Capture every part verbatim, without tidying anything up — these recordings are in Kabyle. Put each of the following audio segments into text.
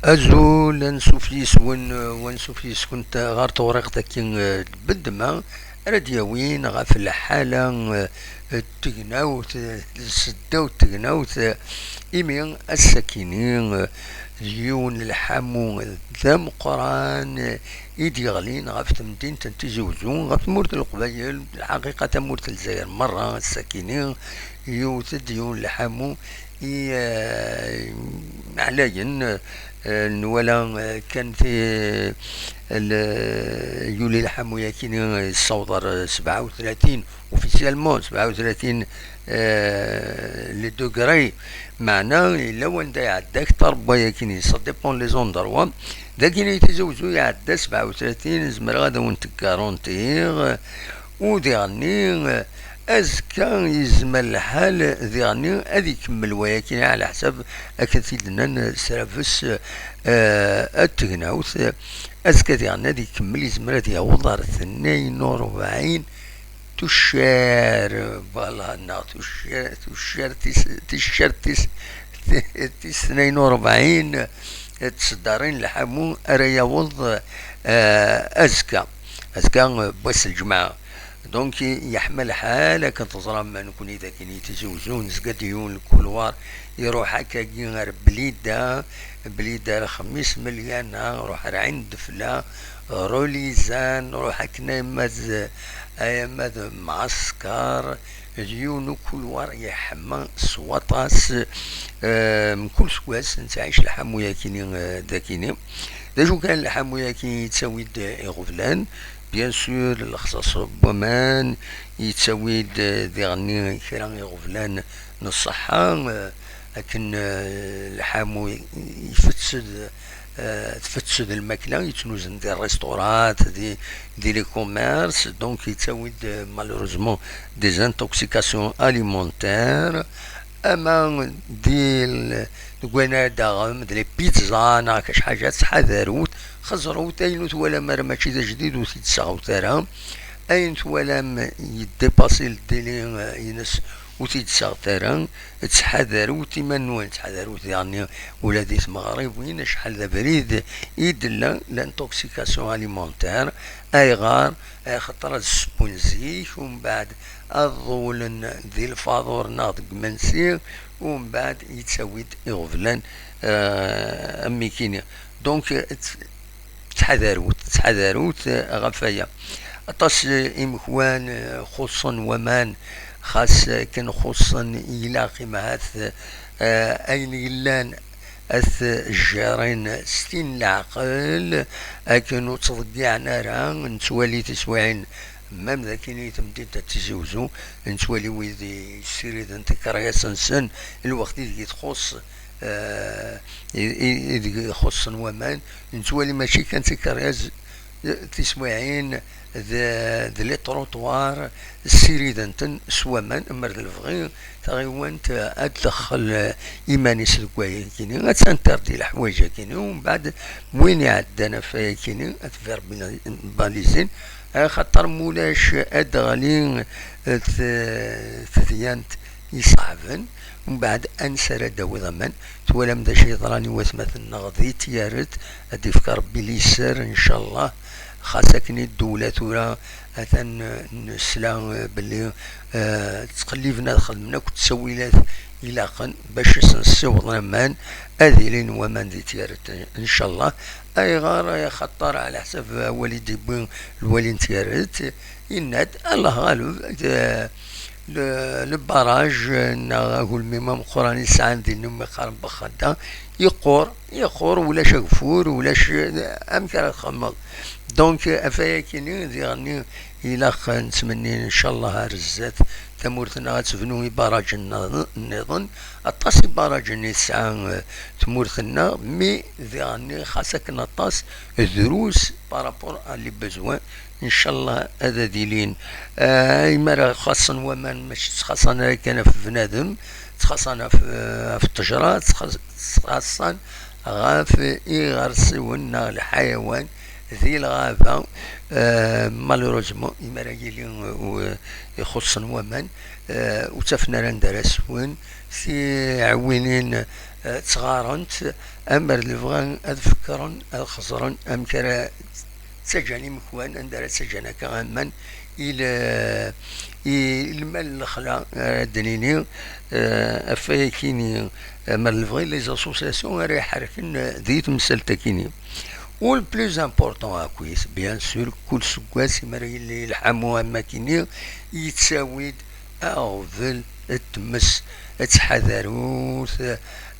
Azul, ansuf yis-wen, wansuf yis-kent ɣer tewriqt-agi, eh, n lbeddma ara d-yawin ɣef lḥala, eh, n tegnawt, eh, seddaw n tegnawt, eh, imi ass-akini, eh, d yiwen n lḥamu d ameqqran, eh, i d-yeɣlin ɣef temdint n Tizi Uzzu, ɣef tmurt n Leqbayel, lḥaqiqa tamurt n Lezzayer merra ass-akini, yewwet-d yiwen n lḥamu i, eh, ɛlayen, eh, nwala, eh, kan ti-, l-, yuli lḥamu-yakini, eh, yessaweḍ ar sebɛa u tlatin, officiellement sebɛa u tlatin, eh, les degrés, meɛna yella wanda iɛedda akteṛ n wayakini, ça dépend les endroits. Dagini Tizi Uzzu iɛedda sebɛa u tlatin, zemreɣ ad awen-t-garantiɣ. U diɣenni, eh, azekka yezmer lḥal diɣenni ad ikemmel wayakini ɛla ḥsab akken t-id-nnan s Rabes, eh, at tegnawt. Azekka diɣenni ad ikemmel, yezmer ad yaweḍ ar tnayen u rebɛin tuccar, voilà, neɣ tuccar, tuccar tis, ticcert tis, tis tnayen u rebɛin n tseddarin lḥamu ara yaweḍ, eh, azekka. Azekka, eh, n wass n lǧemɛa. Donc, yeḥma lḥal, akken teẓram nekkni dagi i Tizi Uzzu, nezga-d yiwen lkulwar iruḥ akkagi ar Blida, Blida ar Xmis Melyana, ruḥ ar Ɛin Defla, Rulizan, ruḥ akken ayma d, ayma d Mɛasker, d yiwen ukulwar yeḥma s waṭas, eh, mkul seg wass nettɛic lḥamu-yakini, eh, dagini. D acu kan, lḥamu-yaki yettawi-d iɣeblan, bien sûr, lexṣaṣ n waman, yettawi-d, eh, diɣenni kra iɣeblan n ṣṣeḥḥa, eh, akken, eh, lḥamu ifetted, eh, tfetted lmakla, yettnuzen di restaurant, di, di les commerces, donc yettawi-d, eh, malheureusement des intoxications alimentaires, ama di l-, deg wayen ara d-taɣem, d les pizzas, neɣ kra ḥaǧa, ttḥadarut, xeẓrut, ayen ur twalam ara mačči d ajdid ur t-id-ssaɣut ara, ayen twalam yeddepasi le délai, eh, ines ur t-id-ssaɣet ara, ttḥadarut iman-nwen, ttḥadarut diɣenni ula di tmeɣribin, acḥal d abrid i d-tella l'intoxication alimentaire. Ayɣer? Axaṭer ad ssewwen zik, umbeɛd ad ḍewlen di lfaḍur neɣ deg imensi, umbeɛd yettawi-d iɣeblan, eh, am nekkini. Donc, tt-, ttḥadarut, ttḥadarut, eh, ɣef waya. Aṭas, eh, imekwan, eh, xuṣṣen waman, xas akken xuṣṣen, ilaq imahat, eh, ayen yellan ad t-jjiren s tin n leɛqel, akken ur ttḍeyyiɛen ara. Nettwali tiswiɛin, même d akkin i temdint n Tizi Uzzu, nettwali wid yessiriden tikeryas-nsen, lweqt ideg txuṣṣ, eh, i, i, ideg xuṣṣen waman, nettwali mačči kan tikeryas, tiswiɛin d, d les trottoirs, ssirident-ten s waman, mer d lebɣi taɣiwant ad tdexxel iman-is deg wayagini, ad tinterdit leḥwayeǧ-agini, umbeɛd win iɛeddan ɣef wayagini ad t-verbalizin, axaṭer mulac ad d-teɣli t-, tedyant iṣeɛben. Umbeɛd, ansi ara d-tawiḍ aman? Twalam d acu yeḍran i watmaten-nneɣ di Tyaret? Ad d-ifk Rebbi liser, ncallah. Xas akken i ddewla tura, atan, eh, nesla, eh, belli, eh, ttqelliben ad xedmen akk ttawilat ilaqen bac ad sen-ssiwḍen aman, ad ilin waman di Tyaret, ncallah. Ayɣer? Axaṭer, ɛla ḥsab awal i d-yewwi lwali n Tyaret, yenna-d, Allah ɣaleb, eh, le, le barrage, eh, neɣ agelmim ameqqran i sɛan din umi qqaren Bexxada, yeqqur, yeqqur, ulac ageffur, ulac, eh, amek ara txemmeḍ. Donc, eh, ɣef wayakini, diɣenni, ilaq nettmenni, ncallah, ar zdat, tamurt-nneɣ ad tebnu ibaraǧen nniḍen, nniḍen. Aṭas ibaraǧen i tesɛa, eh, tmurt-nneɣ, mi diɣenni, xas akken aṭas, drus par rapport à les besoins, ncallah ad, ad ilin. Ah, imi ara xaṣṣen waman, mačči ttxaṣṣan ara kan ɣef bnadem, ttxaṣṣan ɣef, ɣef ṭṭejra, ttxaṣ-, ttxaṣṣan ɣef iɣersiwen neɣ lḥayawan di lɣaba, eh, malheureusement, imi ara yili, eh, u-, ixuṣṣen waman, eh, ur ttafen ara anda ara swen, tiɛwinin, eh, ttɣarent, amer lebɣan ad fekkren, ad xeẓren amek ara ttaǧǧan imekwan, anda ara ttaǧǧan akka aman i le-, i lmal n lexla, ara d-nini, eh, ɣef wayakini, eh, amer lebɣi les associations ara iḥerken, eh, di temsalt-akini. U le plus important akkit, bien sûr, kul seggas imi ara yili lḥamu am akini, yettawi-d aɣbel n tmes, ad ttḥadarut,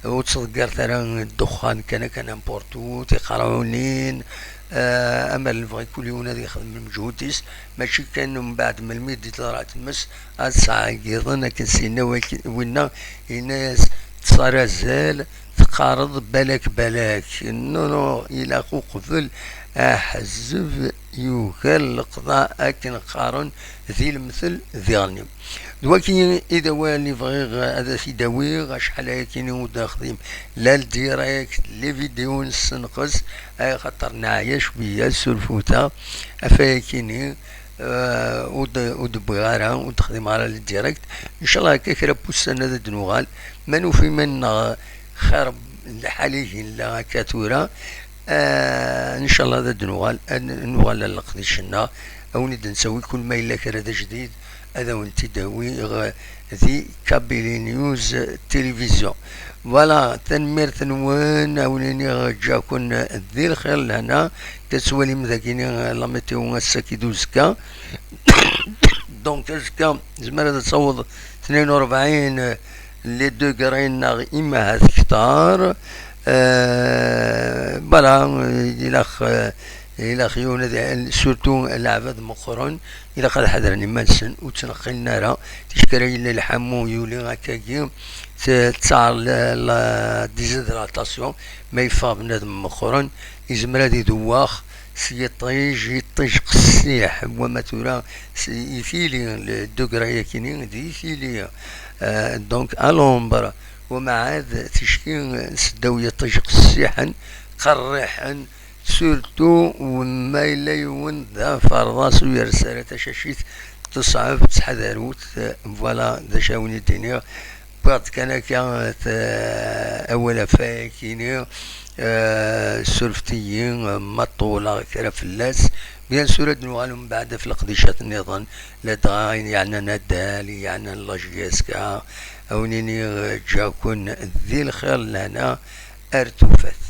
ur ttḍeggiret ara ddexxan kan akka n'importe où, tiqerɛunin, eh, amer lebɣi kul yiwen ad yexdem lmeǧhud-is, mačči kan mbeɛd melmi i d-teḍra tmes, ad sɛeggiḍen akken s-yenna wak-, winna, yenna-yas ttṣar azal, teqqareḍ balak balak. Non, non, ilaq uqbel aḥezzeb yugar leqḍa akken qqaren di lemtel diɣen. D waki i d awal i bɣiɣ ad t-id-awiɣ, acḥal ayakini ur d-nexdim la le direct, les vidéos nessenqes, axaṭer neɛya cwiya, surfut-aɣ ɣef wayakini, eh, ur d-, ur d-wwiɣ ara, ur d-xdimeɣ ara le direct. Ncallah akka kra n wussan ad d-nuɣal, ma nufa iman-nneɣ xir lḥal ihi nella akka tura, eh, ncallah ad d-nuɣal, ad n-, nuɣal ar leqdic-nneɣ, ad wen-id-nettawi kul ma yella kra d ajdid, ad awen-t-id-awiɣ di Kabylie News Télévision. Voilà, tanemmirt-nwen, ad wen-iniɣ ǧǧiɣ-ken di lxir lehna, tettwalim dagini la météo ass-agi d uzekka. Donc azekka, tezmer ad taweḍ tnin u rebɛin les degrés neɣ imahat ktar. Euh, voilà, ilaq, euh, ilaq yiwen ad, surtout leɛbad meqqren, ilaq ad ḥadren iman-nsen, ur ttneqqilen ara. Ticki ara yella lḥamu yuli akkagi, t-, tettaɛer la, la déshydratation, ma yeffeɣ bnadem meqqren, yezmer ad idewwex s yiṭij, yiṭij qessiḥ, wama tura s-, i tili, le degré-yakini, di tili, euh, donc à l'ombre, wama ɛad ticki seddaw yiṭij qessiḥen, qerriḥen, surtout ma yella yiwen d aferḍas ur yers ara tacacit, teṣɛeb, ttḥadarut, voilà, d acu ara wen-id-iniɣ. Wwiɣ-d kan akka, eh, awal ɣef wayakini, eh, surfet-iyi, eh, ma ṭṭuleɣ kra fell-as. Bien sûr, ad nuɣal mbeɛd ɣef leqdicat nniḍen, ladɣa ayen yeɛnan addal, yeɛnan la J S K, ad wen-iniɣ, eh, ǧǧiɣ-ken di lxir lehna ar tufat.